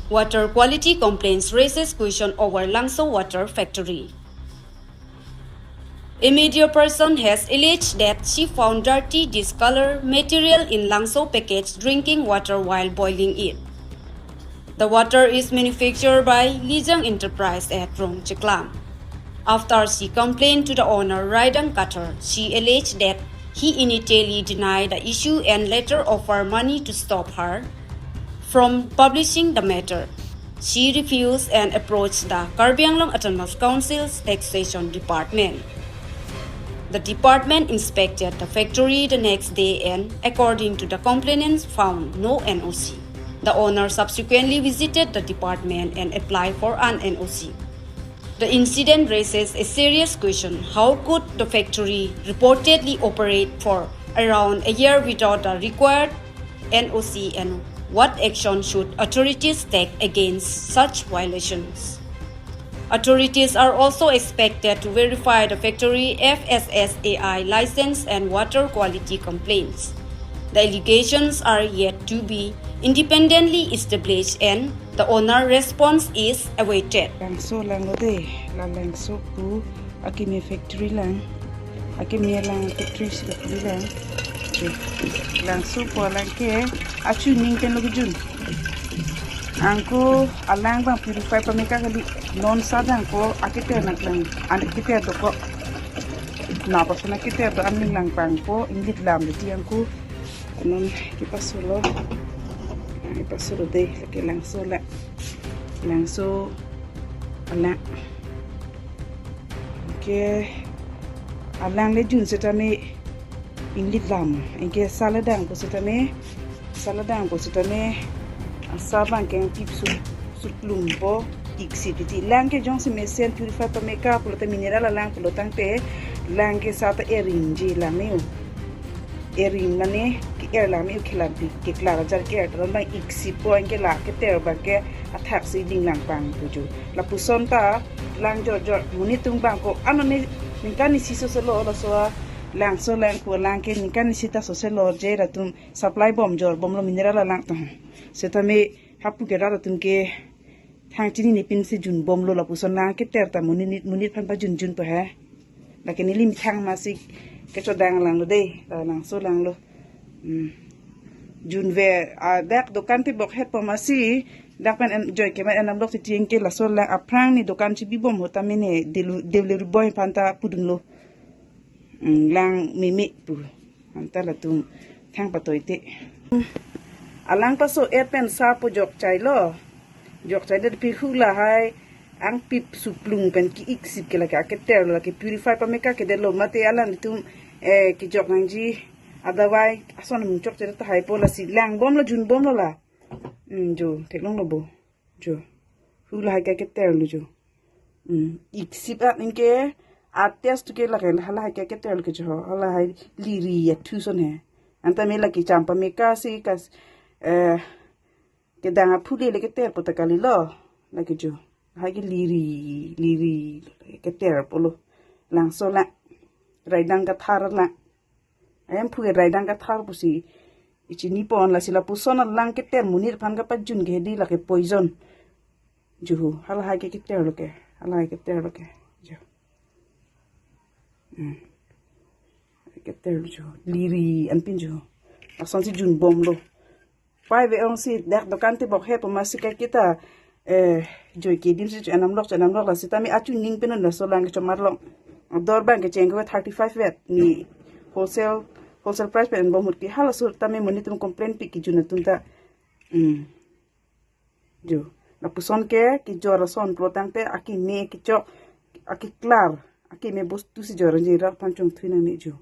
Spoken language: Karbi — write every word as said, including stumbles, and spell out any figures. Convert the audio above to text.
Water quality complaints raises question over Langso Water Factory. A media person has alleged that she found dirty discolored material in Langso packaged drinking water while boiling it. The water is manufactured by Lijang Enterprise at Rongcheklam. After she complained to the owner, Raidang Kathar, she alleged that he initially denied the issue and later offered money to stop her from publishing the matter. She refused and approached the Karbi Anglong Autonomous Council's Taxation Department. The department inspected the factory the next day and, according to the complainants, found no N O C. The owner subsequently visited the department and applied for an N O C. The incident raises a serious question: how could the factory reportedly operate for around a year without the required N O C, and what action should authorities take against such violations? Authorities are also expected to verify the factory F S S A I license and water quality complaints. The allegations are yet to be independently established and the owner response is awaited. Langso lang lo de, la Langso pu akimi factory lang, akimi lang factory si factory lang. Oke. Langso pu alang ke achu ning pen lo kejun. Angko alang abang purify pame ka kali, non sa abang ko aketer nangklang, an aketer dokok. Napa sana aketer do an ninglang abang ko, inglit lam de ti angko. Non kipasolo. Kipasolo de, lake Langso la. Langso alang. Oke. Alang le jun setame inglit lam. Anke sa la dang ko setame, sa la dang ko setame, asa abang ke pip su, suplum po, iksi titi. Lang ke jongsi mesen purify pame ka pulote mineral alang pulo tangte, lang ke sa ta ering ji lang neo. Ering mane ke-er lang neo, khelan pi keklar ajar ke-er ta abang iksi po, anke la aketer abang ke athak si linglang abang pu jo. Lapuson ta lang jor jor monit atum abang ko ano ne ningkan isi soselo laso a Langso lang pu alang ke ningkan isi ta soselo je, latum supply bom jor bom lo mineral alang ta. Setame hapu ke rat atum ke thang chinine pinsi jun bom lo, lapuson lang aketer ta monit monit aphan pajun jun po he. Lake neli methang masi kechodang lang lo de, la Langso lang lo. Hmm. Jun ve, ah, dak dokan tebok het po masi, dak pen en, joi ke pen en namlok titi anke laso lang aphrang ne dokan chibi bom ho tame ne delu-, delivery boy aphan ta pudun lo. Hmm, lang meme pu. Anta latum thang patoi te. Alang paso et pen sa pu jok chai lo. Jok chai det pi hu lahai ang pip suplung pen ki-iksip ke lake aketer lo, lake purify pame ka kedet lo, mate alanglitum, eh, kejok nangji adawai ason mung chok chai tahai po, lasi lang bom lo, jun bom lo la. Hmm, jo, theklong lo bo. Jo. Hu lahai ke aketer lo jo. Hmm, iksip at anke a-test ke lake, halahai ke aketer lo ke jo. Halahai liri athu son he. Anta me lake cham pame ka si kas, eh, kedang aphu le le keter po ta kali lo. Lake jo. Hai ke liri, liri keter po lo. Langso lang. Raidang Kathar lang. Ayam phu ke Raidang Kathar pusi ichini pon, lasi lapuson alang keter monit aphan kapajun ke hedi, lake poison. Jo ho, halahai ke keter lo ke, halahai keter lo ke. Jo. Hmm. Keter lo jo. Liri anpin jo. Asonsi jun bom lo. Pai ve ong si dak dokan tebok het po masi ka kita, eh, joi ke dim si cho en namlok, cho en namlok, la sitame achu ning pen non laso lang ke chomar long. Dor abang ke cheng ke thirty-five vet, ne wholesale, wholesale price pen bom ahut ke halaso tame monit atum complain pi kejun atum ta. Hmm. Jo. Lapuson ke kejor ason pulo tangte akimi kechok, akeklar, akimi bostu si jor je rat aphan chongthui nangne jo.